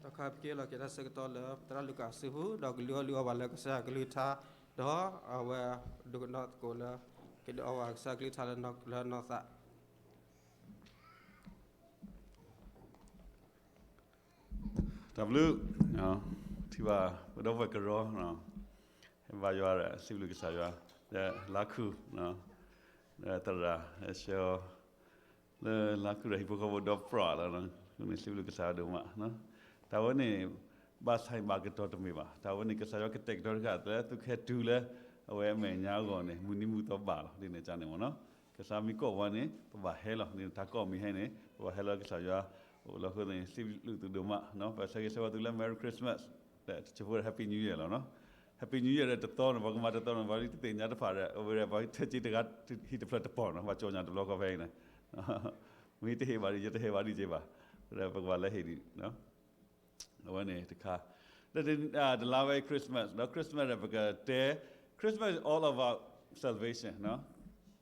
ဒီးခါပက့ၤလီၤက့ၤတၢ်ဆၢကတီၢ်လၢသရၣ်လူၤကၣ်အစုပူၤ ဒီးကလုၢ်အီၣ်လုၢ်အီဘၣ်လၢကစၢ်ယွၤကလုၢ်ကထါ, ဒီးအဝဲဒိကနၣ်သကိးလၢ ကဒုးအီဘၣ်ကစၢ်ကလုၢ်ကထါလၢနီၢ်သး. တၢ်ဘျုး, ထံၣ်ဘၣ် ပဒီပုၢ်ဝဲၢ်ကရၢ, ဟဲဘါယွၤဒီး စံးဘျုးကစၢ်ယွၤ, လၢလါခူၣ်, သရၣ်ဆှၢအီၤ လၢလါခူၣ်ဒီးဟံၣ်ဖိဃီဖိဒီးပြးလီၤ, စံးဘျုးကစၢ်ယွၤဒိၣ်မး. တၢ်ဝဲန့ၣ် ဘၣ်ဆၣ်ဘၣ်ကတီၤတမ့ၢ်ဘၣ်. တၢ်ဝဲန့ၣ် ကစၢ်ယွၤကတဲာ်ကတီၤတခါလၢ သုးခဲတုၤလၢ အဝဲအမဲာ်ညါအဂီၢ်န့ၣ် မုၢ်နံၤမုၢ်သီဘၣ်လီၤ. ဒ်န့ၣ်န့ၣ်မ့ၢ်နီၤ, ကစၢ်မ့ၢ်ကိးဝဲန့ၣ် ပဘၣ်ဟဲလီၤ. ဒ်န့ၣ်တၢ်ကိးမ့ၢ်ဟဲန့ၣ် ပဘၣ်ဟဲလီၤလၢကစၢ်ယွၤအအိၣ်လီၤ. အဃိန့ၣ် စံးဘျုးသုဒိၣ်မး, ပဆၢဂ့ၤဆၢဝါသုလၢ Merry Christmas, တၢ်ဆၢဖိ Happy New Year လီၤ. Happy New Year ဒီးတသီန့ၣ် ပှၤကမၤတသီန့ၣ် ပှၤတသ့ၣ်ညါတဖၣ်ဒီး အဝဲဒီးပှၤထၢက့တဂၤ ဟံၣ်တဖျၢၣ်တပီၢ်နီၤ, ပှၤကၠီညါတဘျီဃီဖဲအံၤန့ၣ်, မ့ၢ်တဟ့ၣ်ဘၣ်ဒ် ယတဟ့ၣ်ဘၣ်ဒ်က့ဘၣ်, ပကဘၣ်လၢဟ့ၣ်ဒ် အဝဲန့ၣ်တခါ, တလါဝဲ Christmas ဒီး Christmas ဒီးပကတဲ Christmas is all about salvation.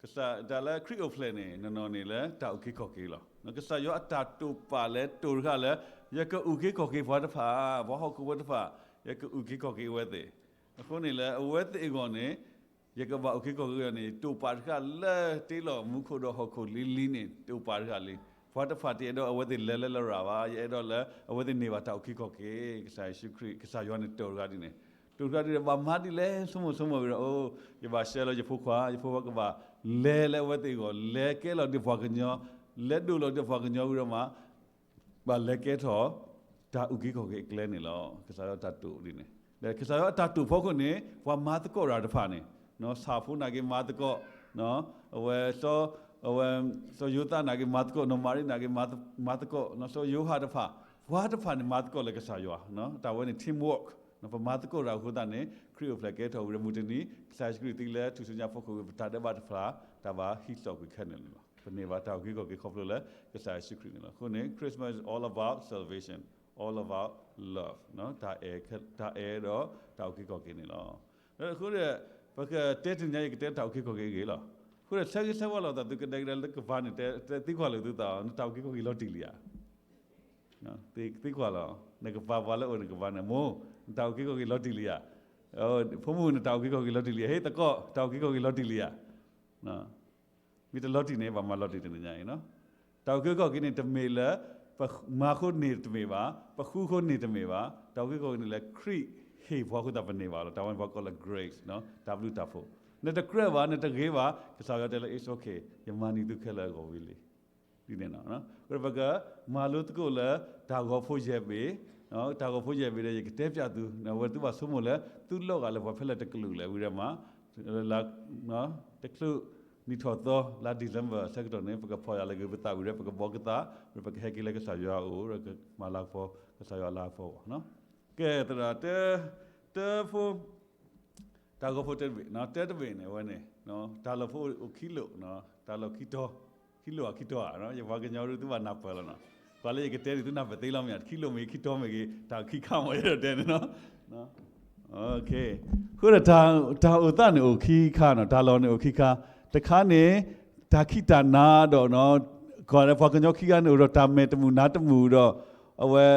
ကစၢ်တၢ်လၢခရံာ်အိၣ်ဖျဲၣ်န့ၣ် နီၢ်နီၢ်န့ၣ်လၢတၢ်အုၣ်က့ၤခီၣ်က့ၤလီၤ. ကစၢ်ယွၤအတၢ်တိာ်ပာ်လၢတိာ်တခါလၢ ယကအုၣ်က့ၤခီၣ်က့ၤပှၤတဖၣ်, ပှၤဟီၣ်ခိၣ်ဖိတဖၣ်, ယကအုၣ်က့ၤခီၣ်က့ၤအဝဲသ့ၣ်. အဃိန့ၣ်လၢအဝဲသ့ၣ်အဂီၢ်န့ၣ် ယကဘၣ်အုၣ်က့ၤခီၣ်က့ၤအီၤန့ၣ် တိာ်ပာ်တခါလၢတ့လီၤမူခိၣ်ဒီးဟီၣ်ခိၣ်လံၤလံၤန့ၣ် တိာ်ပာ်တခါလံ. ပှၤတဖၣ်တအဲၣ်ဒိးအဝဲသ့ၣ်လဲၤလၢလရာ်ဘၣ်, ယအဲၣ်ဒိးလၢအဝဲသ့ၣ်န့ၢ်ဘၣ်တၢ်အုၣ်က့ၤခီၣ်က့ၤ, ကစၢ်ယ့ၣ်ၡူးခရံာ် ကစၢ်ယွၤန့ၣ်တိာ်တခါဒ်န့ၣ်, တိာ်တခါဒ်န့ၣ် ဘၣ်မၤဒ်လဲၣ် ဆိကမိၣ်ဆိကမိၣ်ဝံၤဒီး အိၣ် ယဘၣ်ရှဲလီၤယဖိခွါ, ယဖိခွါကဘၣ်လဲၤလၢအဝဲသ့ၣ်အဂီၢ်, လဲၤကဲလီၤဒီးပှၤကညီ, လဲၤဒိၣ်လီၤဒီးပှၤကညီဝံၤဒီးမး ဘၣ်လဲၤကဲထီၣ် တၢ်အုၣ်က့ၤခီၣ်က့ၤအကျဲန့ၣ်လီၤ. ကစၢ်ယွၤတၢ်တိာ်ဒ်န့ၣ်, ဒီးကစၢ်ယွၤအတၢ်တိာ်ဖီခိၣ်န့ၣ် ပှၤမၤသကိးတၢ်တဖၣ်န့ၣ်, ဆၣ်ဖိနာ်က့ၤမၤသကိး, အဝဲ အဝဲ စီၤယိၤသးနာ်က့ၤမၤသကိး, နီၢ်မၤရံနာ်က့ၤမၤသကိး, စီၤယိၤဟၣ်တဖၣ်, ပှၤတဖၣ်န့ၣ် မၤသကိးလၢကစၢ်ယွၤ, တၢ်ဝဲန့ၣ် team work, ပမၤသကိးတၢ်အဃိသတးန့ၣ် ခရံာ်အိၣ်ဖျဲၣ်ကဲထီၣ်ဝံၤဒီးမုၢ်တနံၤ ကစၢ်ယ့ၣ်ၡူးခရံာ်သံလၢထူၣ်စုညါဖီခိၣ်ဝံၤ ပတၢ်ဒဲးဘးတဖၣ် တၢ်ဘၣ်ဟံးစိာ်ကွံာ်ခဲန့ၣ်လီၤ. ပန့ၢ်ဘၣ်တၢ်အုၣ်က့ၤခီၣ်က့ၤခီဖျိလၢကစၢ်ယ့ၣ်ၡူးခရံာ်န့ၣ်လီၤ. အဃိန့ၣ် Christmas is all about salvation, all about love, တၢ်အဲၣ်ဒီးတၢ်အုၣ်က့ၤခီၣ်က့ၤန့ၣ်လီၤ. အဃိဒီး ပကတဲတနံၤညါ ယကတဲတၢ်အုၣ်က့ၤခီၣ်က့ၤအဂ့ၢ်လီၤ. အဃိဒီး ဆၢဂ့ၤဆၢဝါလိာ်သးသုကဒဲကဒဲလၢကပၤန့ၣ် တဲသံကွၢ်လၢသုသး နတၢ်အုၣ်က့ၤခီၣ်က့ၤလီၤတံၢ်လံဧါ. သံကွၢ်လီၤ, နကပၤပှၤလၢအအိၣ်နကပၤန့ၣ် မိၢ် နတၢ်အုၣ်က့ၤခီၣ်က့ၤလီၤတံၢ်လံဧါ. ဖိမုၣ် နတၢ်အုၣ်က့ၤခီၣ်က့ၤလီၤတံၢ်လံဧါ. ဟ့ၣ်သကိး တၢ်အုၣ်က့ၤခီၣ်က့ၤလီၤတံၢ်လံဧါ. မ့ၢ်တလီၤတံၢ်န့ၣ် ဘၣ်မၤလီၤတံၢ်တနံၤညါအံၤ. တၢ်အုၣ်က့ၤခီၣ်က့ၤန့ၣ် တမ့ၢ်လၢ ပမၤဃိန့ၢ်တမ့ၢ်ဘၣ်, ပဃုဃိန့ၢ်တမ့ၢ်ဘၣ်. တၢ်အုၣ်က့ၤခီၣ်က့ၤန့ၣ်လၢခရံာ်ဟ့ၣ်ပှၤအဃိသတးပန့ၢ်ဘၣ်လီၤ. တၢ်ဝဲန့ၣ်ပှၤကိးလၢ grace, တၢ်ဘျုးတၢ်ဖှိၣ်. နတကြၢးဘၣ်, နတဂ့ၤဘၣ်, ကစၢ်ယွၤတဲလၢ it's okay, ယမၤန့ၢ်သုခဲလၢာ်အဂီၢ်ဝံၤလံ. ဒ်န့ၣ်လီၤ. ပကမၤလိသကိးလၢတၢ်ဂီၤဖိယဲၢ်ဘ့ၣ်, တၢ်ဂီၤဖိယဲၢ်ဘ့ၣ်ဒီး ယကတဲပျးသု, အဝဲသုဘၣ်ဆိကမိၣ်လၢ သုလိးဂာ်လၢပှၤဖဲလဲၣ်တကလုာ်လဲၣ်ဝံၤဒီးမး, လၢ တချုးနံၣ်ထီၣ်သီ လါ December ဆၢကတီၢ်န့ၣ် ပကဖီၣ်ယၤလၢဂ့ၤပသးဝံၤဒီး ပကဘီကသး, ဒီးပကဟဲက့ၤလၢကစၢ်ယွၤအအိၣ် ဒီးကမၤလၤကပီၤ ကစၢ်ယွၤအလၤကပီၤအဂီၢ်. ကဲသရၣ်, တၢ်ဖိ တၢ်ဂီၤဖိတဘ့ၣ်, တၢတဘ့ၣ်န့ၣ် အဝဲန့ၣ် တၢ်လီၢ်ဖိအိၣ်ခံလိာ်, တၢ်လီၢ်ခံတီၤ, ခံလိာ်ဧါခံတီၤဧါ, ယပှၤကညီဒုးသုဘၣ်နၢ်ပၢၢ်လီၤနီၤ. ပှၤလၢယကတဲန့ၣ် သုနၢ်ပၢၢ်သ့လီၤမ့ၢ်ဧါ, ခံလိာ်မ့ၢ်ဂ့ၤ ခံတီၤမ့ၢ်ဂ့ၤ, တၢ်ခံခါမ့ၢ်ယတဲန့ၣ်နီၤ. အဃိဒီး တၢ်အိၣ်သးန့ၣ်အိၣ်ခံခါနီၤ, တၢ်လီၢ်န့ၣ်အိၣ်ခံခါ, တခါန့ၣ် တၢ်ခံးတၢ်နၤဒီး ကီးလၢပှၤကညီခံဂၤန့ၣ်အိၣ်ဒီးတၢ်မဲာ်တမုာ်နါတမုာ်ဒီး အဝဲ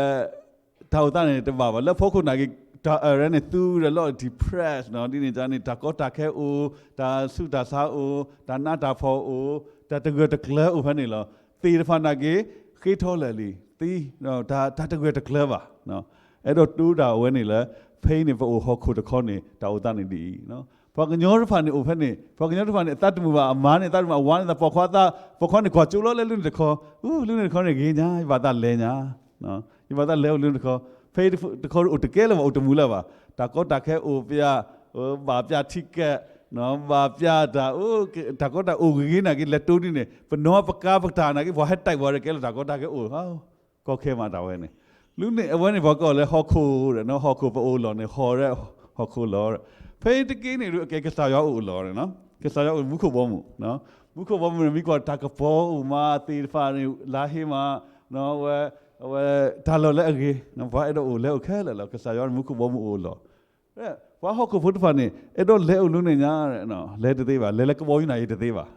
တၢ်အိၣ်သးန့ၣ်တဘၣ်ဘၣ်. လၢအဖီခိၣ်နာ်က့ တၢ်အၢၣ်န့ၣ် သူဒီးလီၤ depress နီၤ, ဒ်န့ၣ်န့ၣ် တၢ်ကီတၢ်ခဲအိၣ်, တၢ်ဆူးတၢ်ဆါအိၣ်, တၢ်နးတၢ်ဖှီၣ်အိၣ်, တၢ်တဂၢၢ်တကျၢၤအိၣ်ဖဲန့ၣ်လီၤ. သ့ၣ်တဖၣ်နာ်က့ ဃ့ထီၣ်လၢာ်လံ, သံ, တၢ်တဂၢၢ်တကျၢၤဘၣ်. အဲၣ်ဒိးတူၢ်တၢ်အဝဲန့ၣ်လၢ ဖဲအံၤန့ၣ် ပအိၣ်ဟီၣ်ခိၣ်တခီန့ၣ် တၢ်အိၣ်သးန့ၣ်ဒ်အံၤ ပှၤကညီတဖၣ်န့ၣ်အိၣ်ဖဲန့ၣ်, ပှၤကညီတဖၣ်န့ၣ် အသးတမုာ်ဘၣ်, အမါန့ၣ် အသးတမုာ်ဘၣ်, အဝၤန့ၣ် သးပိာ်ခွါသး, ပိာ်ခွါန့ၣ် ကွၢ်ကၠိလီၤလၢလုၢ်န့ၣ်တခီ, အူ လုၢ်န့ၣ်တခီန့ၣ်ဂ့ၤညါ, ယဘၣ်သးလဲၤညါ, ယဘၣ်သးလဲၤအိၣ်လုၢ်န့ၣ်တခီ, ဖဲတခီအိၣ်တကဲလၢၤဘၣ်, အိၣ်တမုာ်လၢၤဘၣ်, တၢ်ကီတၢ်ခဲအိၣ်ပျၢ်, ဘၣ်ပျၢ်ထံကဲး, ဘၣ်ပျၢ်တၢ်, တၢ်ကီတၢ်အိၣ်ဂ့ၤဂ့ၤနာ်က့ လဲၤတိၢ်ဒ်န့ၣ်, ပနီၢ်ပကါပတၢ်နာ်က့ ပှၤဟဲတၢ်ပှၤဒီးကဲလၢတၢ်ကီတၢ်ခဲအိၣ် ကီခဲမးတၢ်ဝဲန့ၣ်, လုၢ်န့ၣ် အဝဲန့ၣ် ပှၤကိးလၢဟီၣ်ခိၣ်ဒီး ဟီၣ်ခိၣ်ပအိၣ်လီၢ်န့ၣ် ဟီၣ်ဒီးဟီၣ်ခိၣ်လီၢ်, ဖဲတက့ၢ်န့ၣ်ဒုး အကဲကစၢ်ယွၤအိၣ်အလီၢ်န့ၣ်, ကစၢ်ယွၤအိၣ်မူခိၣ်ဘီမုၢ်, မူခိၣ်ဘီမုၢ်န့ၣ် မ့ၢ်ကွၢ်တၢ်ကပီၤအိၣ်မး သ့ၣ်တဖၣ်န့ၣ် လါဟ့မး, အဝဲ အဝဲ တၢ်လီၢ်လၢအဂ့ၤ, ပှၤအဲၣ်ဒိးအိၣ်လဲၤအိၣ်ခဲလၢာ်လီၤ, ကစၢ်ယွၤန့ၣ် မူခိၣ်ဘီမုၢ်အိၣ်အလီၢ် ပှၤဟီၣ်ခိၣ်ဖိတဖၣ်န့ၣ် အဲၣ်ဒိးလဲၤအိၣ်လၢန့ၣ်ညါ, လဲၤတသ့ဘၣ်, လဲၤလၢကဘီယူၤနၤယံၤတသ့ဘၣ်,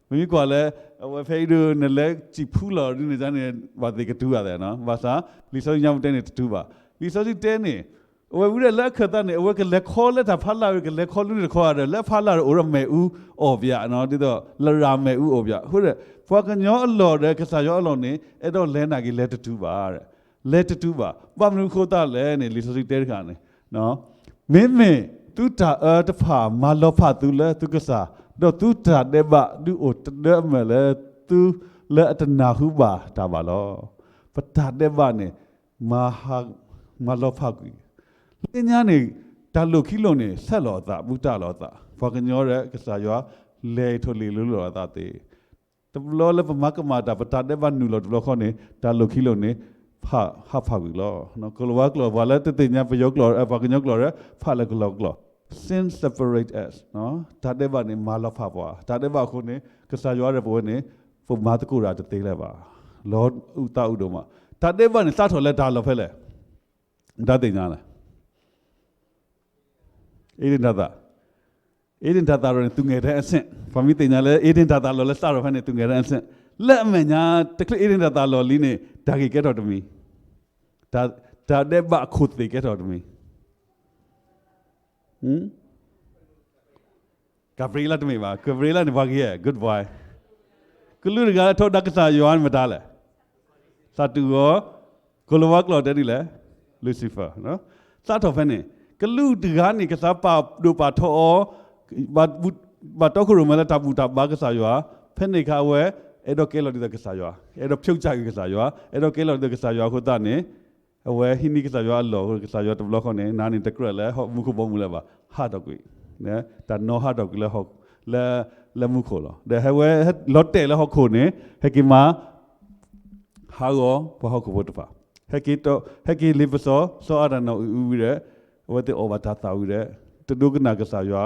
ပ မ့မ့ၢ်ကွၢ်လၢ အဝဲဖဲအံၤဒုး နလဲၤစံၣ်ဖူလီၤဒ်န့ၣ်န့ၣ် ဘၣ်သ့ၣ်ကတူၤအသးနီၤ, ဘၣ်ဆၣ် လံာ်စီဆှံညါပူၤတဲန့ၣ်တတူၤဘၣ်. လံာ်စီဆှံတဲန့ၣ် အဝဲဝံၤဒီးလၢအခၢၣ်သးန့ၣ် အဝဲကလဲၤခီလၢတၢ်ဖးလၢ်ဝံၤ ကလဲၤခီလၢန့ၣ်တခီဒီး လၢအဖးလၢ်ဒီးအိၣ်ဒီးမ့ၣ်အူအီၣ်ပၠးနီၤ, ဒ်သိးလရာ်မ့ၣ်အူအီၣ်ပၠး. အဃိဒီး ပှၤကညီအလီၢ်ဒီးကစၢ်ယွၤအလီၢ်န့ၣ် အဲၣ်ဒိးလဲၤနာ်က့ၤလဲၤတတူၤဘၣ် လဲၤတတူၤဘၣ်. ဘၣ်မနုၤအဃိသတးလဲၣ်န့ၣ် လံာ်စီဆှံတဲတခါန့ၣ် မ့မ့ၢ်သုတၢ်အၢတဖၣ်မၤလီၤဖးသုလၢသုကစၢ်, ဒီးသုတၢ်ဒဲးဘးဒုးအိၣ်တဒၢအမၢၢ်လၢသုလၢအတနၢ်ဟူဘၣ်တၢ်ဘၣ်လီၤ. ပတၢ်ဒဲးဘးန့ၣ် မၤလီၤဖးကွံာ်, လၢညါန့ၣ် တၢ်လိၣ်ခံလိၣ်န့ၣ် ဆဲးလီၤအသး ဘူၣ်တၢ်လီၤအသး, ပှၤကညီဒီးကစၢ်ယွၤ လဲၤထိၣ်လ့ၣ်လိလိာ်အသးသ့ တဘျီလၢပမၤကမၣ်တၢ် ပတၢ်ဒဲးဘးနုာ်လီၤတဘျီဃီန့ၣ် တၢ်လိၣ်ခံလိၣ်န့ၣ် ဟးဖးကွံာ်လီၤ. ကလၤဝါကျိာ် ပှၤလၢတသ့ၣ်ညါပယီၤကျိာ် ပှၤကညီကျိာ်ဒီး ဖးလၢကလၤဝါကျိာ်, sin separate us, တၢ်ဒဲးဘးန့ၣ် မၤလီၤဖးပှၤ, တၢ်ဒဲးဘးအဃိန့ၣ် ကစၢ်ယွၤဒီးပဝဲန့ၣ် ပမၤသကိးတၢ်တသ့လၢၤဘၣ်, လီၤအုၣ်သးအုးဒိၣ်မး. တၢ်ဒဲးဘးန့ၣ် စးထီၣ်လၢတၢ်လီၢ်ဖဲလဲၣ်, တၢ်သ့ၣ်ညါလဲၣ် ဧ့ဒ့ၣ်တၢ်သး, ဧ့ဒ့ၣ်တၢ်သးလီၢ်န့ၣ် သူငယ်တန်းအဆင့်, ပှၤမ့ၢ်သ့ၣ်ညါလၢ ဧ့ဒ့ၣ်တၢ်သးလီၢ်လၢစးထီၣ်ဖဲန့ၣ် သူငယ်တန်းအဆင့်, လၢအမဲာ်ညါ တချုးဧ့ဒ့ၣ်တၢ်သးလီၢ်လံန့ၣ် တၢ်ဂ့ၢ်ကဲထီၣ်တမံၤ, တၢ်ဒဲးဘးအခိၣ်သ့ၣ်ကဲထီၣ်တမံၤ ကၤဘြံၤလးတမ့ၢ်ဘၣ်, ကၤဘြံၤလးန့ၣ် ပှၤဂ့ၤဧါ, good boy. ကလူးတဂၤလၢထီဒါကစၢ်ယွၤန့ၣ်မတၤလဲၣ်, သးတူၢ်ဂီၤ, ကလၤဝါကျိာ်တဲဒ်လဲၣ်, Lucifer. စးထီၣ်ဖဲန့ၣ် ကလူးတဂၤန့ၣ် ကစၢ်ပာ်ဒိၣ်ပာ်ထီအီၤ, ဘၣ်တီခိၣ်ရိၣ်မဲလၢတၢ်ဘူၣ်တၢ်ဘါကစၢ်ယွၤ, ဖဲန့ၣ်အခါအဝဲ အဲၣ်ဒိးကဲလီၤဒ်သိးကစၢ်ယွၤ, အဲၣ်ဒိးဖျိကစၢ်က့ၤကစၢ်ယွၤ, အဲၣ်ဒိးကဲလီၤဒ်သိးကစၢ်ယွၤအဃိသတးန့ၣ် အဝဲဟံးန့ၢ်ကစၢ်ယွၤအလီၢ် ကစၢ်ယွၤတဘျီဃီန့ၣ် နၤန့ၣ်တကြၢးလၢမူခိၣ်ဘီမုၢ်လၢၤဘၣ်, ဟးထီၣ်ကွံာ်, တၢ်နီၣ်ဟးထီၣ်ကွံာ်လၢ လၢမူခိၣ်လီၤ. ဒီးဟဲဝဲလီၤတဲာ်လၢဟီၣ်ခိၣ်န့ၣ် ဟဲက့ၤမၤ ဟးဂီၤပှၤဟီၣ်ခိၣ်ဖိတဖၣ်, ဟဲက့ၤလ့ပစီ စီၤအၤဒၣ်နီၣ်အုးဝံၤဒီး အဝဲသ့ၣ်အီၣ်ဘၣ်တၢ်သၣ်ဝံၤဒီး တဒိကနၣ်ကစၢ်ယွၤ,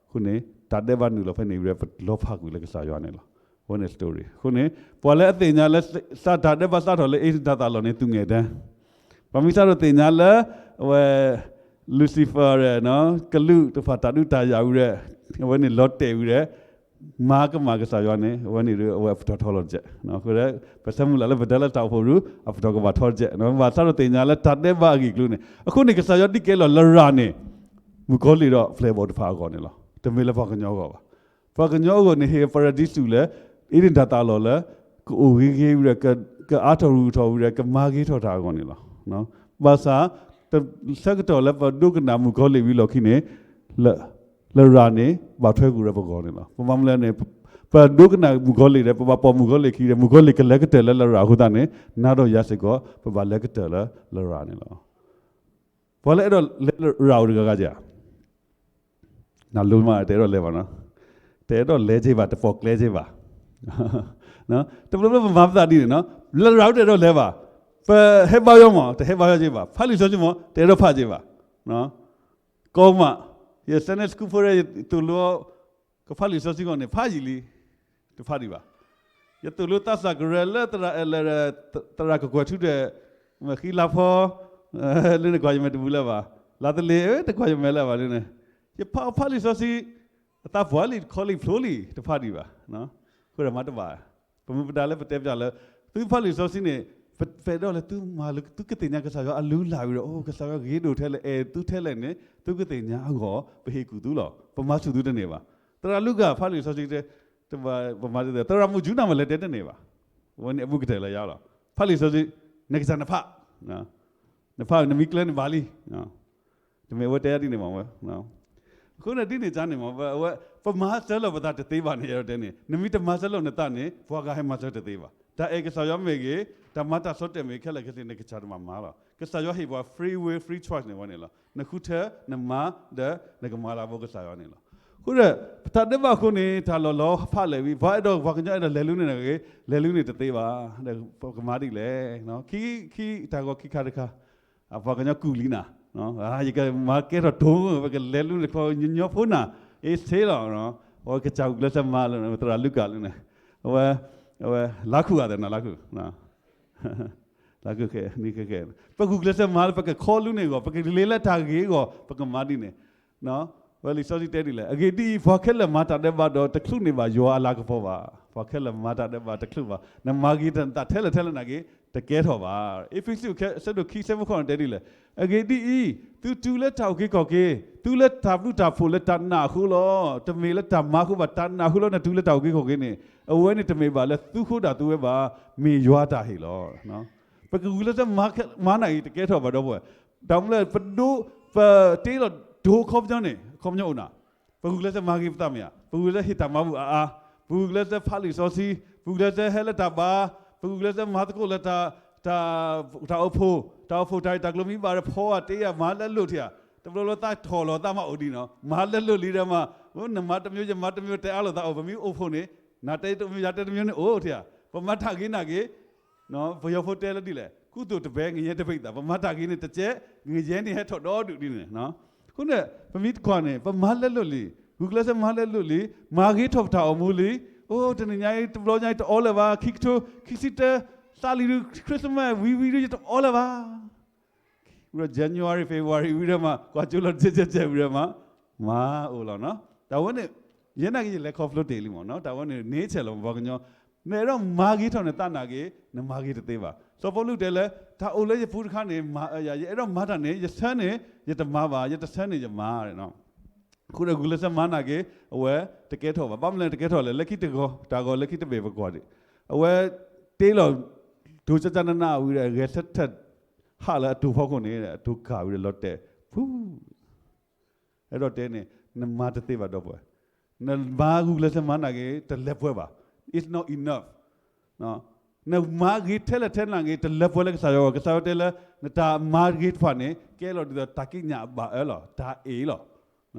အဃိန့ၣ် တၢ်ဒဲးဘးနုာ်လီၤဖဲန့ၣ်ဝံၤဒီး ပလီၤဖးကွံာ်လၢကစၢ်ယွၤန့ၣ်လီၤ. အဝဲန့ၣ် story. အဃိန့ၣ် ပှၤလၢအသ့ၣ်ညါလၢ စးတၢ်ဒဲးဘးစးထီၣ်လၢ ဧ့ဒ့ၣ်တၢ်သးလီၢ်န့ၣ် သူငယ်တန်း, ပှၤမ့ၢ်စးထီၣ်သ့ၣ်ညါလၢ အဝဲ Lucifer ကလူးတဖၣ်တၢ်ဒုးတၢ်ယၤဝံၤဒီး အဝဲန့ၣ်လီၤတဲာ်ဝံၤဒီး မၤကမၣ်ကစၢ်ယွၤန့ၣ် အဝဲန့ၣ်ဒီး အဝဲအပတီၢ်ထီလီၤတကဲး. အဃိဒီး ပဆၢမုၢ်လၢ်လၢပတဲလၢတၢ်အိၣ်ဖှိၣ်ရူ အပတီၢ်ကဘၣ်ထီတကဲး, ဘၣ်ဆၣ်ဒီးသ့ၣ်ညါလၢတၢ်ဒဲးဘးအဂ့ၢ်အကျိၤန့ၣ် အဃိန့ၣ် ကစၢ်ယွၤဒ်ကဲလီၤလရာ်န့ၣ် မုၣ်ကီၤလံၢ်ဒီးပျဲၢ်ဘီၣ်တဖၣ်အဂီၢ်န့ၣ်လီၤ. တမ့ၢ်လၢပှၤကညီအဂီၢ်ဘၣ်. ပှၤကညီအဂီၢ်န့ၣ် ဟ့ၣ်ပရဒံစူးလၢ ဧ့ဒ့ၣ်တၢ်သးလီၢ်လၢ ကအိၣ်ဂ့ၤဂ့ၤဝံၤဒီး ကအါထီၣ်ရူၤထီၣ်ဝံၤဒီး ကမၤဂ့ၤထီၣ်တၢ်အဂီၢ်န့ၣ်လီၤ. ဘၣ်ဆၣ် ဆၢကတီၢ်လၢပဒိကနၣ်မုၣ်ကီၤလံၢ်ဝံၤလီၢ်ခံန့ၣ် လရာ်န့ၣ် ဘၣ်ထွဲကွံာ်ဝဲပဂီၢ်န့ၣ်လီၤ. ပမၤမနုၤလဲၣ်န့ၣ် ပဒိကနၣ်မုၣ်ကီၤလံၢ်ဒီး ပဘၣ်ပိာ်မုၣ်ကီၤလံၢ်ခံဒီး မုၣ်ကီၤလံၢ်ကလဲၤကတၢၢ်လၢလရာ်အဃိသတးန့ၣ် နၤဒီးယၤစ့ၢ်ကီး ပဘၣ်လဲၤကတၢၢ်လၢလရာ်န့ၣ်လီၤ. ပှၤလၢအဲၣ်ဒိးလဲၤလရာ်အိၣ်တဂၤဂၤဧါ, နလိမး တအဲၣ်ဒိးလဲၤဘၣ်နီၤ, တအဲၣ်ဒိးလဲၤက့ၤဘၣ် တပိာ်ကျဲက့ၤဘၣ်. တဘျီဘျီပမၤပသးဒ်န့ၣ်နီၤ, လရာ်အိၣ်တအဲၣ်ဒိးလဲၤဘၣ်, ပဟဲဘါယွၤမး တဟဲဘါယွၤက့ၤဘၣ်, ဖးလံာ်စီဆှံမး တအဲၣ်ဒိးဖးက့ၤဘၣ်. ကီမး, ယ Sunday school ဖိဒီး ယသိၣ်လိ ကဖးလံာ်စီဆှံဂီၢ်န့ၣ် ဖးယံာ်လံ, တဖးဒံးဘၣ်. ယသိၣ်လိသးစၢ်ကရၢလၢသရၣ်အဲၣ်လဲၣ်ဒီး သရၣ်ကကွဲၢ်ထူဒီး မ့ၢ်ဃံလၤဖီ လၢနကွၢ်ယမဲာ်တဘူၣ်လၢၤဘၣ်, လါသလ့ တကွၢ်ယမဲာ်လၢၤဘၣ်လၢန့ၣ်, ယဖးဖးလံာ်စီဆှံ အသးပှၢ်လံ တခီလံ ဖျိလံ တဖးဒံးဘၣ်. အဃိဒီးမၤတဘၣ်, ပမ့ၢ်ပဒါလၢပတဲပျးလၢ သုဖးလံာ်စီဆှံန့ၣ် ပအဲၣ်ဒိးလၢသုမၤလၢ သုကသ့ၣ်ညါကစၢ်ယွၤအလုၢ်အလၢ်ဝံၤဒီး အိ ကစၢ်ယွၤဂ့ၤဒိၣ်ထဲလဲၣ် အဲၣ်သုထဲလဲၣ်န့ၣ် သုကသ့ၣ်ညါအဂီၢ် ပဟ့ၣ်ကူၣ်သုလီၤ. ပမၤဆူၣ်သုတန့ၢ်ဘၣ်. သရၣ်လူၤကၣ် ဖးလံာ်စီဆှံတဲ ပမၤသ့ သရၣ်မုၣ်ကၠူနၤမး လဲၤတဲတန့ၢ်ဘၣ်. အဝဲန့ၣ်အဘူးကတၢၢ်လၢယၤလီၤ. ဖးလံာ်စီဆှံ နကစၢ်နဖး, နဖးနမံၤကျဲန့ၣ်ဘၣ်လံ. တမ့ၢ်အဝဲတဲဒ်န့ၣ်မးဝဲ. အဃိန့ၣ်ဒ်န့ၣ်ကန့ၣ်မး အဝဲ ပမၤစၢၤလီၤပသးတသ့ဘၣ်န့ၣ် ယတဲန့ၣ် နမ့ၢ်တမၤစၢၤလီၤနသးန့ၣ် ပှၤဂၤဟဲမၤစၢၤတသ့ဘၣ်. တၢ်အဲၣ်ကစၢ်ယွၤမ့ၢ်ဂ့ၤ, တၢ်မၤတၢ်ဆီၣ်တဲာ်မ့ၢ်ခဲလၢာ်ခဲဆ့ နကစၢ်တမၤမၤလီၤ. ကစၢ်ယွၤဟ့ၣ်ပှၤ free will, free choice န့ၣ်ဝဲန့ၣ်လီၤ. နဃုထၢ နမၤ ဒီးနကမၤလၤကပီၤကစၢ်ယွၤန့ၣ်လီၤ. အဃိဒီး ပတၢ်ဒဲးဘးအဃိန့ၣ် တၢ်လီၢ်လီၤဖးလဲၣ်ဝံၤ ပှၤအဲၣ်ဒိးပှၤကညီအဲၣ်ဒိးလဲၤလူန့ၢ်နဂ့ၤ လဲၤလူန့ၢ်တသ့ဘၣ်. ဒီးပကမၤဒ်လဲၣ်. ခံ ခံ တၢ်ဂီၤခံခါတခါ အပှၤကညီကူၣ်လံနၤ, ယကမၤကဲထီၣ်တိၤ ပကလဲၤလူန့ၢ်တခီ ညီညီဖိနၤ အ့ဆ့လီၤ. အဝဲကစၢ်ဂုာ်ကျဲးစၢးမၤလၢ သရၣ်လူၤကၣ်လၢန့ၣ် အဝဲ အဝဲ လါခူၣ်ဂၤသဲးနၤ လါခူၣ် လါခူၣ်ဃဲ နံၣ်ဃဲဃဲ ပဂုာ်ကျဲးစၢးမၤလၢ ပကခီလူန့ၢ်အဂီၢ် ပကလဲၤလၢတၢ်ဂ့ၤအဂီၢ် ပကမၤဒ်န့ၣ်. ဝဲလံာ်စီဆှံတဲဒ်လဲၣ်. အဂ့ၢ်ဒ်အံၤ ပှၤခဲလၢာ်မၤတၢ်ဒဲးဘးဒီး တချုးန့ၢ်ဘၣ်ယွၤအလၤကပီၤဘၣ်. ပှၤခဲလၢာ်မၤတၢ်ဒီးဘၣ်တချုးဘၣ်, နမၤဂ့ၤတၢ်ထဲလဲၣ်ထဲလဲၣ်နာ်က့ တကဲထီၣ်ဘၣ်. အ့းဖ့းစူး ဆၢဒိၣ်ခံ ဆၢဖိဃိးန့ၣ်တဲဒ်လဲၣ်, အဂ့ၢ်ဒ်အံၤ, သုတုၤလၢတၢ်အုၣ်က့ၤခီၣ်က့ၤ, သုလၢတၢ်ဘျုးတၢ်ဖှိၣ်လၢတၢ်နာ်အဃိလီၤ. တမ့ၢ်လၢတၢ်မၤအဃိဘၣ်, တၢ်နာ်အဃိလီၤ. နတုၤလၢတၢ်အုၣ်က့ၤခီၣ်က့ၤန့ၣ်, အဝဲန့ၣ်တမ့ၢ်ဘၣ်လၢသုဃိဒၣ်သုဝဲဘၣ်, မ့ၢ်ယွၤတၢ်ဟ့ၣ်လီၤ. ပကဂုာ်ကျဲးစၢးမၤနာ်က့ တကဲထီၣ်ဘၣ်ဒီပုၢ်ဝဲၢ်, တၢ်မနုၤလဲၣ် ပဒိ ပတ့လီၤဒိအခီပညီန့ၣ် အခီပညီအိၣ်နၤ, ပဂုာ်ကျဲးစၢးမၤဂ့ၤပသးမ့ၢ်ဧါ, ပဂုာ်ကျဲးစၢးဟ့ၣ်တၢ်မၤဘူၣ်အါအါ, ပဂုာ်ကျဲးစၢးဖးလံာ်စီဆှံ, ပဂုာ်ကျဲးစၢးဟဲလၢတၢ်ဘါ, ပဂုာ်ကျဲးစၢးမၤသကိးလၢ တၢ်အိၣ်ဖှိၣ်, တၢ်အိၣ်ဖှိၣ်တၢ်ဂ့ၢ်တၢ်ကျိၤမ့ၢ်ဘၣ်ဒီးဖီအတ့အမၤလၢလိၣ်ထံဧါ, တဘျီဘျီသးထီၣ်လီၤသးမၤအိၣ်ဒံးနီၤ, မၤလၢလိၣ်လံဒီးမၤ, နမၤတမံၤယမၤတမံၤတဲအါလိာ်သးအိၣ်, ပမ့ၢ်အိၣ်ဖှိၣ်န့ၣ်, နတဲတမံၤယၤတဲတမံၤန့ၣ်အိၣ်ထံဧါ, ပမၤတၢ်ဂ့ၤနာ်က့ ပယီၤဖိတဲလၢဒ်လဲၣ်, ကုသိုလ်တပဲ ငရဲတပိတ်သာ, ပမၤတၢ်ဂ့ၤန့ၣ်တကဲ, ငရဲန့ၣ်ဟဲထီၣ်ဒီဒူၣ်ဒ်န့ၣ်. အဃိန့ၣ် ပမ့ၢ်တကွၢ်န့ၣ် ပမၤလၢလိၣ်လံ, ဂုာ်ကျဲးစၢးမၤလၢလိၣ်လံ, မၤဂ့ၤထီၣ်ပတၢ်အိၣ်မူလံ, အိၣ်တနံၤညါအံၤ တဘျီညါအံၤတအီလၢၤဘၣ်, ခံကထိခံဆံတၢ သးလံၤဒုး Christmas ဝံၤဝံၤဒုး ယတအီလၢၤဘၣ်. ဝံၤဒီး January February ဝံၤဒီးမး ကွၢ်ကၠိလီၤတကဲကဲကဲ ဝံၤဒီးမး, မၤအိၣ်လီၤနီၤ. တၢ်ဝဲန့ၣ် ယဲနာ်က့ ယလဲၤခီဖျိတ့ၣ်လံမးနီၤ, တၢ်ဝဲန့ၣ် nature လီၤ ပှၤကညီ, နအဲၣ်ဒိးမၤဂ့ၤထီၣ်နသးနာ်က့ နမၤဂ့ၤတသ့ဘၣ်. စီၤပီလူးတဲလၢ တၢ်အိၣ်လၢယပူၤတခါန့ၣ် ယအဲၣ်ဒိးမၤတၢ်န့ၣ် ယဆၢန့ၣ် ယတမၤဘၣ်, ယတဆၢန့ၣ်ယမၤ အဃိဒီး ဂုာ်ကျဲးစၢးမၤနာ်က့ အဝဲတကဲထီၣ်ဘၣ်. ဘၣ်မနုၤလဲၣ်တကဲထီၣ်လဲၣ်, လၢခံတဂီၤ တၢ်ဂီၤလၢခံတဘ့ၣ်ပကွၢ်ဒံး, အဝဲတ့လီၤ တိၤကကနနဝံၤဒီး ဂဲၤဆၢထၢၣ်ဟးလၢအတိၤဖီခိၣ်န့ၣ် အတိၤကၢ်ဝံၤဒီးလီၤတဲာ်, ဖူ အဲၣ်ဒိးတဲန့ၣ် နမၤတသ့ဘၣ်ဒီပုၢ်ဝဲၢ်, နမၤဂုာ်ကျဲးစၢးမၤနာ်က့ တလၢပှဲၤဘၣ်, it's not enough. နမၤဂ့ၤထဲလဲၣ်ထဲလဲၣ်နာ်က့ တလၢပှဲၤလၢကစၢ်ယွၤအဂီၢ်. ကစၢ်ယွၤတဲလၢ နတၢ်မၤဂ့ၤတဖၣ်န့ၣ် ကဲလီၤဒ်သိးတၢ်ကံးညာ်အဘၣ်အၢလီၤ, တၢ်အ့ၣ်လီၤ.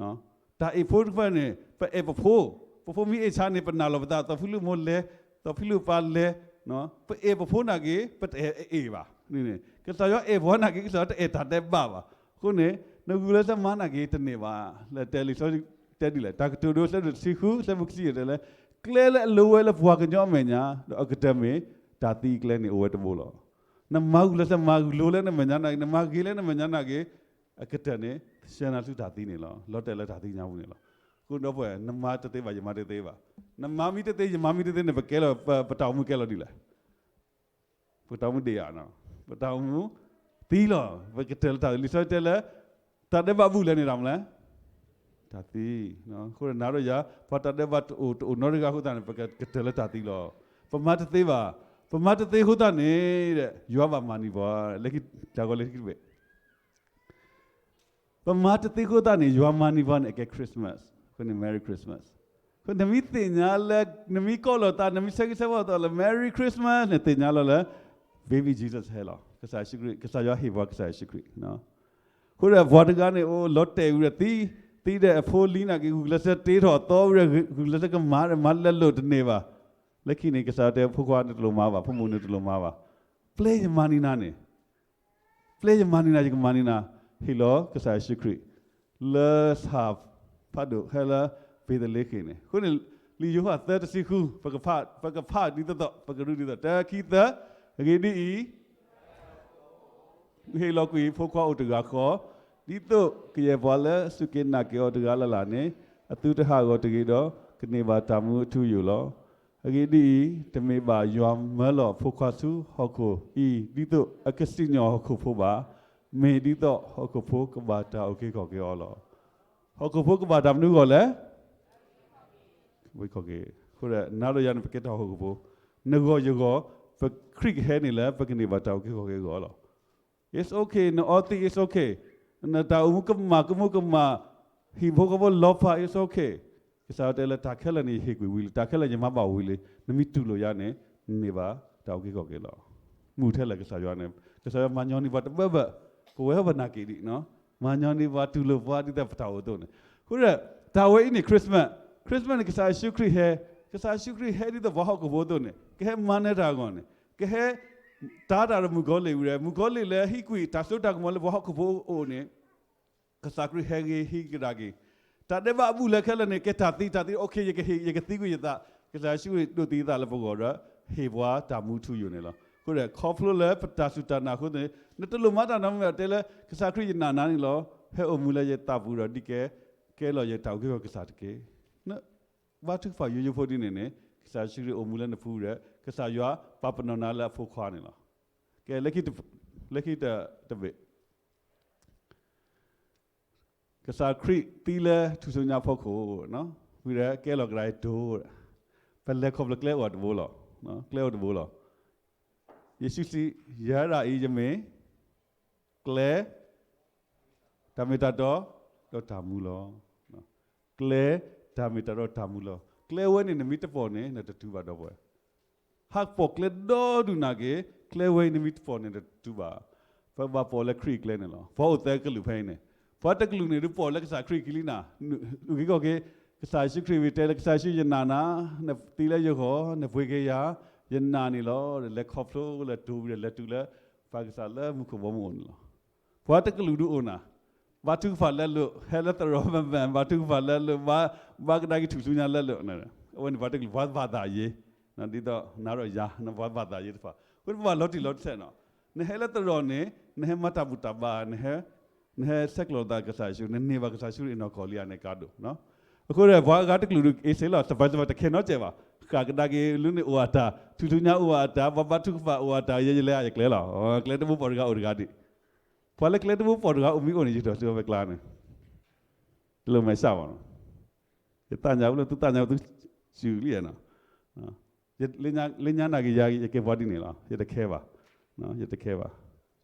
တၢ်အ့ၣ်ဖိတဖၣ်န့ၣ် ပအဲၣ်ပဖိ, ပဖိမ့ၢ်အ့ၣ်ဆါန့ၣ် ပနာ်လီၤပသး, သိးဖံလူးမိၢ်လဲၤ, သိးဖံလူးပၢ်လဲၤ, ပအဲၣ်ပဖိနာ်က့ ပတအဲၣ်အ့ၣ်ဘၣ်. ကစၢ်ယွၤအဲၣ်ပှၤနာ်က့ ကစၢ်ယွၤတအဲၣ်တၢ်ဒဲးဘးဘၣ်. အဃိန့ၣ် နဂုာ်ကျဲးစၢးမၤနာ်က့တန့ၢ်ဘၣ်. လၢတဲလံာ်စီဆှံတဲဒ်လဲၣ်, တၢ်ကတိၤဒိ ဆၢဒိၣ်တဆံဃု ဆၢဖိခံဆံယဲၢ်တဲလၢ ကျဲလၢအလိၤဝဲလၢပှၤကညီအမဲာ်ညါ ဒီးအကတၢၢ်မ့ၢ်တၢ်သံအကျဲန့ၣ် အိၣ်ဝဲတဘိလီၤ. နမၤဂုာ်ကျဲးစၢးမၤလိၤလၢနမဲာ်ညါနာ်က့, နမၤဂ့ၤလၢနမဲာ်ညါနာ်က့, အကတၢၢ်န့ၣ် ဆှၢနၤဆူတၢ်သံန့ၣ်လီၤ. လီၤတဲာ်လၢတၢ်သံညါပူၤန့ၣ်လီၤ. အဃိဒီပုၢ်ဝဲၢ် နမၤတသ့ဘၣ် ယမၤတသ့ဘၣ်. နမၤမံတသ့ ယမၤမံတသ့န့ၣ် ပကဲလီၤ ပ ပတၢ်အိၣ်မူကဲလီၤဒ်လဲၣ်. ပတၢ်အိၣ်မူဒံးဧါ, ပတၢ်အိၣ်မူသံလီၤ. ပကတၢၢ်လၢတၢ်သံ, လံာ်စီဆှံတဲလၢ တၢ်ဒဲးဘးဘူၣ်လဲၣ်န့ၣ် တၢ်မနုၤလဲၣ်, တၢ်သံ. အဃိဒီးနၤဒီးယၤ ပှၤတၢ်ဒဲးဘးတအိၣ် တအိၣ်နီတဂၤအဃိသတးန့ၣ် ပကကတၢၢ်လၢတၢ်သံလီၤ. ပမၤတသ့ဘၣ်. ပမၤတသ့အဃိသတးန့ၣ် ယွၤဘၣ်မၤန့ၢ်ပှၤ, လၢခံ တၢ်ဂီၤလၢခံတဘ့ၣ် ပမၤတသ့အဃိသတးန့ၣ် ယွၤမၤန့ၢ်ပှၤန့ၣ် အကဲ Christmas, အဃိန့ၣ် Merry Christmas. အဃိနမ့ၢ်သ့ၣ်ညါလၢ နမ့ၢ်ကိးလိာ်သး နမ့ၢ်ဆၢဂ့ၤဆၢဝါအသးလၢ Merry Christmas န့ၣ် သ့ၣ်ညါလီၤလၢ baby Jesus ဟဲလီၤ. ကစၢ်ယ့ၣ်ၡူးခရံာ်, ကစၢ်ယွၤဟ့ၣ်ပှၤကစၢ်ယ့ၣ်ၡူးခရံာ်. အဃိဒီးပှၤတဂၤန့ၣ် အိၣ်လီၤတဲာ်ဝံၤဒီးသံ, သံဒီးအဖိလံနာ်က့ ဂုာ်ကျဲးစၢးတ့ထီၣ်အသီဝံၤဒီး ဂုာ်ကျဲးစၢးကမၤဒီး မၤလၢလိာ်တန့ၢ်ဘၣ်. လၢခံန့ၣ် ကစၢ်ယွၤတဲ ဖိခွါနတလိၣ်မၤဘၣ်, ဖိမုၣ်နတလိၣ်မၤဘၣ်. ပျဲယမၤန့ၢ်နၤန့ၣ် ပျဲယမၤန့ၢ်နၤ ယကမၤန့ၢ်နၤ, ဟ့ၣ်လီၤကစၢ်ယ့ၣ်ၡူးခရံာ် လၢဆၣ်ဖးဒိၣ် ဟဲလၢဘ့းသလ့ဃ့ၣ်န့ၣ်. အဃိန့ၣ် လံာ်ယိၤဟၣ်သၢတဆံဃု ပကဖး, ပကဖးဒ်သိးသိး ပကရူၢ်ဒ်သိး တၢ ခံ သၢ. အဂ့ၢ်ဒ်အံၤ ဟ့ၣ်လီၤကွံာ်ဖိခွါအိၣ်တဂၤဃီ, ဒ်သိးကယဲၢ်ပှၤလၢစူၢ်က့ၤနာ်က့ၤအီၤတဂၤလၢ်လၢ်န့ၣ် အသုတဟးဂီၤတဂ့ၤဒီး ကန့ၢ်ဘၣ်တၢ်မူအထူအယိာ်လီၤ. အဂ့ၢ်ဒ်အံၤ, တမ့ၢ်ဘၣ်ယွၤမၢလီၤအဖိခွါဆူဟီၣ်ခိၣ်အံၤ ဒ်သိးအကစံၣ်ညီၣ်ဟီၣ်ခိၣ်ဖိဘၣ်, မ့ၢ်ဒ်သိးဟီၣ်ခိၣ်ဖိကဘၣ်တၢ်အုၣ်က့ၤခီၣ်က့ၤအီၤလီၤ. ဟီၣ်ခိၣ်ဖိကဘၣ်တၢ်မနုၤအဂီၢ်လဲၣ်. အဃိဒီး နၤဒီးယၤန့ၣ် ပကဲထီၣ်ဟီၣ်ခိၣ်ဖိ, နဂီၢ်ယဂီၢ်, ပခရံာ်ကဟဲန့ၣ်လၢ ပကန့ၢ်ဘၣ်တၢ်အုၣ်က့ၤခီၣ်က့ၤအဂီၢ်လီၤ. It's okay, နအီသံး it's okay, နတၢ်အိၣ်မူကမၣ်ကမူၣ်ကမၣ်, ဟံၣ်ဖိဃီဖိလီၤဖး it's okay. ကစၢ်ယွၤတဲလၢတၢ်ခဲလၢာ်န့ၣ် ယဟ့ၣ်ကွံာ်ဝံၤလံ, တၢ်ခဲလၢာ်ယမၤဘၣ်ဝံၤလံ, နမ့ၢ်တူၢ်လိာ်ယၤန့ၣ် နန့ၢ်ဘၣ်တၢ်အုၣ်က့ၤခီၣ်က့ၤလီၤ. မူထဲလဲၣ်ကစၢ်ယွၤန့ၣ်, ကစၢ်ယွၤမၤညီနုၢ်ပှၤတဘၢဘၢ, ပဝဲပနာ်က့ၤဒံး, မၤညီနုၢ်ပှၤတူၢ်လိာ်ပှၤဒ်သိးပတၢ်အိၣ်အသိးန့ၣ်. အဃိဒီး တၢ်ဝဲအံၤန့ၣ် Christmas, Christmas န့ၣ် ကစၢ်ယ့ၣ်ၡူးခရံာ်ဟဲ, ကစၢ်ယ့ၣ်ၡူးခရံာ်ဟဲဒ်သိးပှၤဟီၣ်ခိၣ်ဖိအသိးန့ၣ် ကဟဲမၤနၢၤတၢ်အဂီၢ်န့ၣ်, ကဟဲ တၤတၢ်ဒီးမုၣ်ကီၤလံၢ်ဝံၤဒီး မုၣ်ကီၤလံၢ်လၢဟံးကွံာ်တၢ်စိတၢ်ကမီၤလၢပှၤဟီၣ်ခိၣ်ဖိအအိၣ်န့ၣ် ကစၢ်ခရံာ်ဟဲဂ့ၤဟံးကဒါက့ၤ, တၢ်ဒဲးဘးအဘူၣ်လၢခဲလၢာ်န့ၣ် ကဲတၢ်သံ, တၢ်သံ okay ယကဟ့ၣ်, ယကသံကွံာ်ယသး, ကစၢ်ယ့ၣ်ၡူးခရံာ်ဒိးသံအသးလၢပဂီၢ်ဒီး ဟ့ၣ်ပှၤတၢ်မူထူယိာ်န့ၣ်လီၤ. အဃိဒီး ခီဖျိလၢပတၢ်စူၢ်တၢ်နာ်အဃိန့ၣ် နတလိၣ်မၤတၢ်နီတမံၤဘၣ်, တဲလၢ ကစၢ်ခရံာ်ယနာ်နၤန့ၣ်လီၤ, ဟဲအိၣ်မူလၢယသးပူၤဒီးဒ်ကဲ, ကဲလီၤယတၢ်အုၣ်က့ၤခီၣ်က့ၤကစၢ်တက့ၢ်. ဘါထုကဖၣ်ယိယိဖိဒ်န့ၣ်န့ၣ် ကစၢ်ယ့ၣ်ၡူးခရံာ်အိၣ်မူလၢနပူၤဒီး ကစၢ်ယွၤပာ်ပနီၣ်နၤလၢအဖိခွါန့ၣ်လီၤ. ကဲ, လၢခံတဘ့ၣ် ကစၢ်ခရံာ်သံလၢထူၣ်စုညါအဖီခိၣ်, ဝံၤဒီးကဲလီၤကဒါအံၤတိၤ, ပလဲၤခီဖျိကျဲအိၣ်တဘိလီၤ. ကျဲအိၣ်တဘိလီၤ. ယ့ၣ်ၡူးစံး, ယၤဒၣ်အံၤယမ့ၢ်ကျဲ, တၢ်မ့ၢ်တၢ်တီ, ဒီးတၢ်မူလီၤ. ကျဲ, တၢ်မ့ၢ်တၢ်တီ, တၢ်မူလီၤ. ကျဲဝဲန့ၣ်နမ့ၢ်တပိာ်န့ၣ် နတတုၤဘၣ်ဒီပုၢ်ဝဲၢ် ဟးပိာ်ကျဲဒီဒူၣ်နာ်က့ၤ, ကျဲဝဲအံၤနမ့ၢ်တပိာ်န့ၣ်တတုၤဘၣ်. ပဘၣ်ပိာ်လၢခရံာ်အကျဲန့ၣ်လီၤ. ပှၤအိၣ်သၢကလုာ်ဖဲအံၤန့ၣ်, ပှၤတကလုာ်န့ၣ်ဒုးပိာ်လၢကစၢ်ခရံာ်ခံလံနၤ, အုၣ်က့ၤခီၣ်က့ၤ, ကစၢ်ယ့ၣ်ၡူးခရံာ်ဝံၤတဲလၢကစၢ်ယ့ၣ်ၡူးယနာ်နၤ, နသံလၢယဂီၢ်, နပှ့ၤက့ၤယၤ, ယနာ်န့ၣ်လီၤ. လဲၤခီဖျိလၢတိၤဝံၤဒီးလဲၤတုၤလၢ ပၢ်ကစၢ်လၢမူခိၣ်ဘီမုၢ်အိၣ်န့ၣ်လီၤ. ပှၤတကလုာ်ဒုးအိၣ်နၤ, ဘါထုကဖၣ်လၢလိာ်, ဟဲလၢသရိာ်မၤမၤ, ဘါထုကဖၣ်လၢလိာ်, ဘါကဒါက့ၤထူၣ်စုညါလၢလိာ်, အဝဲန့ၣ်ပှၤတကလုာ်ပှၤဘၣ်သးယ့, ဒ်သိးနၤဒီးယၤ ပှၤဘၣ်သးယ့တဖၣ်, အဃိပဘၣ်လီၤတံၢ်လီၤဆဲးနီၤ. နဟဲလၢသရိာ်န့ၣ် နဟဲမၤတၢ်ဘူၣ်တၢ်ဘါ, နဟဲဆဲးကျိးသးကစၢ်ယ့ၣ်ၡူး, နန့ၢ်ဘၣ်ကစၢ်ယ့ၣ်ၡူးအနီၢ်ကီၢ်လံဧါန့ၣ်ကါဒိၣ်. အဃိဒီးပှၤအဂၤတကလုာ်ဒုးအ့ၣ်စ့လီၤ, တပာ်တပာ်တခဲနီတစဲးဘၣ်, ဃၣ်ကဒါက့ၤလၢန့ၣ်အိၣ်အတၢ်, ထူၣ်စုညါအိၣ်အတၢ်, ပှၤဘါထုကဖၣ်အိၣ်အတၢ်, ယဲယလဲၤယကျဲလီၤ. ကျဲတဘိပိာ်တဂၤအိၣ်တဂၤဒံး, ပှၤလၢကျဲတဘိပိာ်တဂၤအိၣ်မ့ၢ်အိၣ်န့ၣ် ယထီၣ်စုဝဲကျါန့ၣ်, တလိၣ်မဲာ်ဆှးဘၣ်နီၤ. ယသးညါဝဲလၢသုသးညါဝဲသု စူၤလံနီၤ. လၢညါနာ်က့ၤယၤ ယကဲပှၤဒ်န့ၣ်လီၤ, ယတခဲဘၣ်, ယတခဲဘၣ်.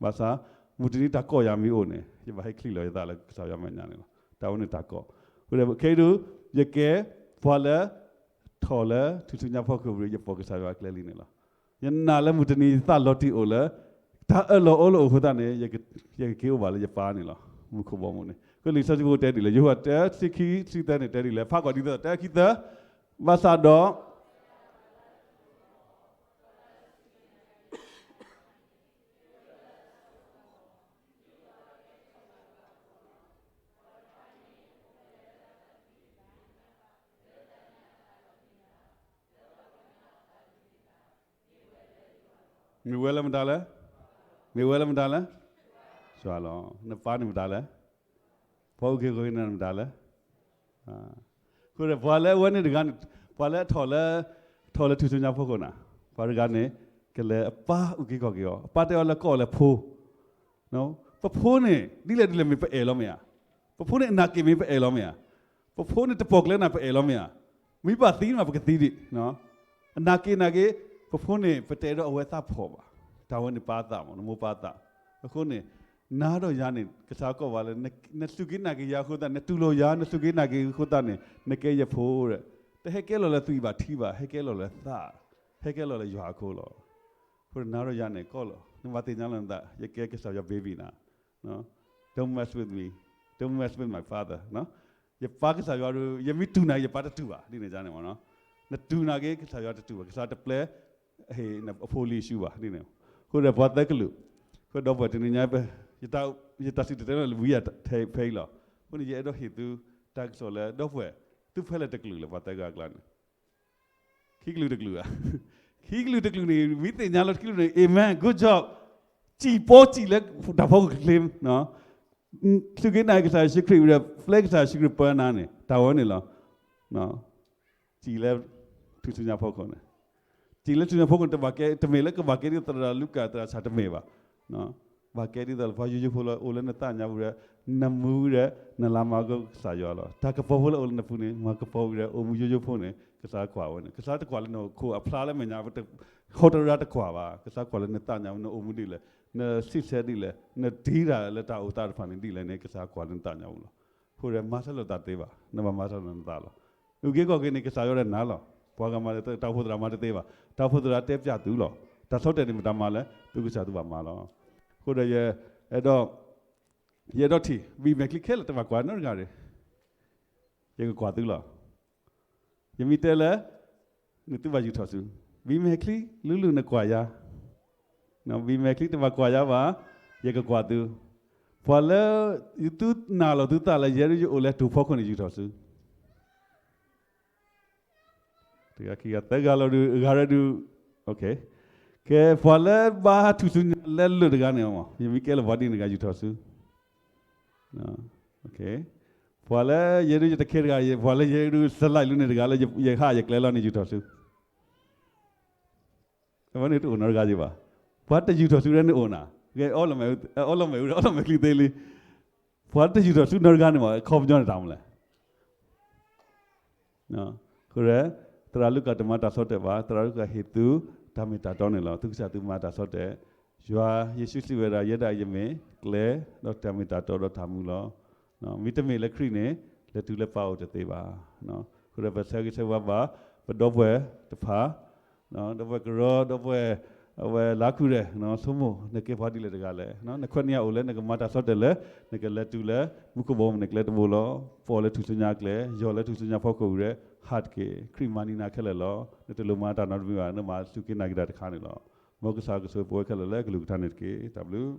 ဘၣ်ဆၣ် မုၢ်တနံၤတၢ်ကိးယၤမ့ၢ်အိၣ်န့ၣ် ယဘၣ်ဟဲချံးလီၤယသးလၢကစၢ်ယွၤမဲာ်ညါန့ၣ်လီၤ. တၢ်ဝဲန့ၣ်တၢ်ကိး. အဃိဒီးခဲအံၤဒုး ယကဲပှၤလၢ ထီၣ်လၢထူၣ်စုညါဖီခိၣ်ဝံၤ ယပိာ်ကစၢ်ယွၤအကျဲလံန့ၣ်လီၤ. ယနာ်လၢမုၢ်တနံၤယသးလီၤတံၢ်အိၣ်လၢ တၢ်အၢၣ်လီၤအီလီၤအိၣ်အဃိသတးန့ၣ် ယကက့ၤအိၣ်ဘၣ်လၢယပၢ်န့ၣ်လီၤ. မူခိၣ်ဘီမုၢ်န့ၣ် လံာ်စီဆှံဖိတဲဒ်လဲၣ်, ယိၤဟၣ်တဆံခံဆံသၢန့ၣ်တဲဒ်လဲၣ်, ဖးကွၢ်ဒ်သိး တၢခံသၢ, ဘၣ်ဆၣ်ဒီး မ့ၢ်ဝဲလၢမတၤလဲၣ်, မ့ၢ်ဝဲလၢမတၤလဲၣ်, ယွၤလီၤ. နပၢ်န့ၣ်မတၤလဲၣ်, ပှၤအုၣ်က့ၤခီၣ်က့ၤနၤမတၤလဲၣ်. အဃိဒီးပှၤလၢအဝဲန့ၣ်တဂၤန့ၣ် ပှၤလၢအထီၣ်လၢ ထီၣ်လၢထူၣ်စုညါဖီခိၣ်န့ၣ် ပှၤတဂၤန့ၣ် ကလဲၤအပၢ်အုၣ်က့ၤခီၣ်က့ၤအီၤ, အပၢ်တဲအီၤလၢကိးအီၤလၢဖိ ပဖိန့ၣ် ဒ်လဲၣ်ဒ်လဲၣ်မ့ၢ်ပအဲၣ်လီၤမ့ၢ်ဧါ, ပဖိန့ၣ်အနာ်က့ၤမ့ၢ်ပအဲၣ်လီၤမ့ၢ်ဧါ, ပဖိန့ၣ်တပိာ်ကျဲနၤပအဲၣ်လီၤမ့ၢ်ဧါ, မ့ၢ်ဘၣ်သံမးပကသံဒံး, အနာ်က့ၤနာ်က့ၤ, ပဖိန့ၣ် ပတဲဒီးအဝဲသးဖှီၣ်ဘၣ်, တၢ်ဝဲန့ၣ်ပၢ်သးမး နမိၢ်ပၢ်သး, အဃိန့ၣ် နၤဒီးယၤန့ၣ် ကစၢ်ကိးပှၤလၢ နစူၢ်က့ၤနာ်က့ၤယၤအဃိသတးန့ၣ် နတူၢ်လိာ်ယၤ နစူၢ်က့ၤနာ်က့ၤအဃိသတးန့ၣ် နကဲယဖိဒီး တဟဲကဲလီၤလၢသွံၣ်ဘၣ်ထံဘၣ် ဟဲကဲလီၤလၢသး, ဟဲကဲလီၤလၢယွၤအခိၣ်လီၤ. အဃိဒီးနၤဒီးယၤန့ၣ် ကိးလီၤ နဘၣ်သ့ၣ်ညါလီၤနသး ယကဲကစၢ်ယွၤ baby နၤ, don't mess with me, don't mess with my father, ယပၢ်ကစၢ်ယွၤဒီး ယမ့ၢ်တူၢ်နာ်က့ၤယပၢ်တတူၢ်ဘၣ် ဒ်န့ၣ်န့ၣ်မ့ၢ်နီၤ, နတူၢ်နာ်က့ၤကစၢ်ယွၤတတူၢ်ဘၣ်, ကစၢ်တပျဲ အဖိလံၤအစုဘၣ် ဒ်န့ၣ်, အဃိဒီးပှၤသၢကလုာ်, အဃိဒီပုၢ်ဝဲၢ်တနံၤညါ ယတၢ်စံၣ်တဲၤတဲလီၤဝံၤဖဲအံၤလီၤ, အဃိန့ၣ် ယအဲၣ်ဒိးဟ့ၣ်သုတၢ်ကစီၣ်လၢ ဒီပုၢ်ဝဲၢ် သုဖဲလဲၣ်တကလုာ်လဲၣ် ပှၤသၢဂၤအကျါန့ၣ်, ခံကလုာ်တကလုာ်ဧါ, ခံကလုာ်တကလုာ်န့ၣ် မ့ၢ်သ့ၣ်ညါလီၤခံကလုာ်န့ၣ် amen, good job, စံၣ်ပိစံၣ်လၢတၢ်ဖီခိၣ်ချ့ စူၢ်က့ၤနာ်က့ၤကစၢ်ယ့ၣ်ၡူးခရံာ်ဝံၤဒီး ပျဲကစၢ်ယ့ၣ်ၡူးခရံာ်ပၢနၤန့ၣ် တၢ်ဝဲန့ၣ်လီၤ. စံၣ်လၢထူၣ်စုညါဖီခိၣ်န့ၣ်, စံၣ်လၢထူၣ်စုညါဖီခိၣ်န့ၣ် တဘၣ်ကဲ တမ့ၢ်လၢကဘၣ်ကဲဒ်သရၣ်လူၤကၣ်သရၣ်ဆၣ်တမ့ၢ်ဘၣ်. ဘၣ်ကဲဒ်သိးလၢပှၤယိယိဖိလၢအိၣ်လၢနသးညါဝံၤဒီး နမူဝံၤဒီး နလၤမၤကီကစၢ်ယွၤလီၤ. တၢ်ကပီၤဖိလၢအိၣ်လၢနပူၤန့ၣ် မၤကပီၤဝံၤဒီး အိၣ်မူယိယိဖိန့ၣ် ကစၢ်ကွၢ်ဝဲန့ၣ် ကစၢ်တကွၢ်လၢနခိၣ်အဖျါလၢမဲာ်ညါ ဟီတရါတကွၢ်ဘၣ်. ကစၢ်ကွၢ်လၢနသးညါဝံၤ နအိၣ်မူဒ်လဲၣ်, နဆံးဆဲးဒ်လဲၣ်, နတ့တၢ်လၢတၢ်အိၣ်သးတဖၣ်န့ၣ်ဒ်လဲၣ်န့ၣ် ကစၢ်ကွၢ်လၢနသးညါဝံၤလီၤ. အဃိဒီးမၤဆၢလိာ်သးတသ့ဘၣ်, နဘၣ်မၤဆၢလိာ်နသးလီၤ. အုၣ်က့ၤခီၣ်က့ၤန့ၣ် ကစၢ်ယွၤဒီးနၤလီၤ. ပှၤဂၤမၤတၢ်အိၣ်ဖှိၣ်သရၣ်မၤတသ့ဘၣ်. တၢ်အိၣ်ဖှိၣ်သရၣ်တဲပျးသုလီၤ. တၢ်ဆီတလဲန့ၣ်မတၤမၤလဲၣ်, သုကစၢ်သုဘၣ်မၤလီၤ. အဃိဒီးယအဲၣ်ဒိး ယအဲၣ်ဒိးထံၣ် ဘံၣ်မဲာ်ချံခဲလၢာ်တဘၣ်ကွၢ်နီတဂၤန့ၣ် ယကကွၢ်သုလီၤ. ယမ့ၢ်တဲလၢ နသုဘၣ်ယူာ်ထီၣ်စု, ဘံၣ်မဲာ်ချံ လူၤလူၤနကွၢ်ယၤ, ဘံၣ်မဲာ်ချံတဘၣ်ကွၢ်ယၤဘၣ်, ယကကွၢ်သု. ပှၤလၢ သုနာ်လီၤသုသးလၢ ယဲဒၣ်ယအိၣ်လၢတိၤဖီခိၣ်န့ၣ် ယူာ်ထီၣ်စု. တဂၤခံဂၤသၢဂၤလီၤဒုး အဂၤရဲဒုး, ကဲ ပှၤလၢဘါထူၣ်စုညါလၢလၢာ်တဂၤန့ၣ် ယမ့ၢ်ကဲလၢပှၤဒ်န့ၣ်တဂၤ ယူာ်ထီၣ်စု. ပှၤလၢယဲဒၣ်ယတခဲတဂၤ, ပှၤလၢယဲဒၣ်စလၢ်လူန့ၣ်တဂၤလၢယဟးယကျဲလီၤန့ၣ် ယူာ်ထီၣ်စု. အဝဲန့ၣ်တအိၣ်နီတဂၤယဘၣ်. ပှၤတယူာ်ထီၣ်ဆူန့ၣ်အိၣ်နၤ, ကဲအီၣ်လီၤမဲာ်, အီၣ်လီၤမဲာ်အူဒီး အီၣ်လီၤမဲာ်ချံသ့လံ. ပှၤတယူာ်ထီၣ်ဆူနီတဂၤန့ၣ်မး အခီပညီန့ၣ်တၢ်မနုၤလဲၣ်. အဃိဒီး သရၣ်လူၤကၣ်တမၤတၢ်ဆီၣ်တဲာ်ဘၣ်, သရၣ်လူၤကၣ်ဟ့ၣ်သုတၢ်မ့ၢ်တၢ်တီန့ၣ်လီၤ. သုကစၢ်သုမၤတၢ်ဆီၣ်တဲာ်, ယွၤယ့ၣ်ၡူးစံးဝဲဒၣ် ယဲဒၣ်ယမ့ၢ်ကျဲ, ဒီးတၢ်မ့ၢ်တၢ်တီ, ဒီးတၢ်မူလီၤ. မ့တမ့ၢ်လၢခရံာ်န့ၣ် လဲၤတုၤလၢပၢ်အအိၣ်တသ့ဘၣ်. အဃိဒီးပဆၢဂ့ၤဆၢဝါဘၣ် ပဒီပုၢ်ဝဲၢ်တဖၣ်, ဒီပုၢ်ဝဲၢ်ကရၢ, ဒီပုၢ်ဝဲၢ် အဝဲလါခုဒီး ဆိကမိၣ် နကဲပှၤဒ်လဲၣ်တဂၤလဲၣ်. နခွဲးနံၣ်အအိၣ်လၢနကမၤတၢ်ဆီၣ်တဲာ်လၢ နကလဲၤတုၤလၢမူခိၣ်ဘီမုၢ်န့ၣ် ကျဲတဘိလီၤ. ပီၣ်လၢထူၣ်စုညါအကျဲ, ယီၢ်လၢထူၣ်စုညါဖီခိၣ်ဝံၤဒီး ဟးတက့ၢ်. ခရံာ်မၤနံၤနၤခဲလၢာ်လီၤ. နတလိၣ်မၤတၢ်နီတမံၤဘၣ်, နမၤစူၢ်က့ၤနာ်က့ၤတၢ်တခါန့ၣ်လီၤ. မ်ကစၢ်ကဆိၣ်ဂ့ၤပဝဲခဲလၢာ်လၢကလုၢ်ကထါန့ၣ်တက့ၢ်. တၢ်ဘျုး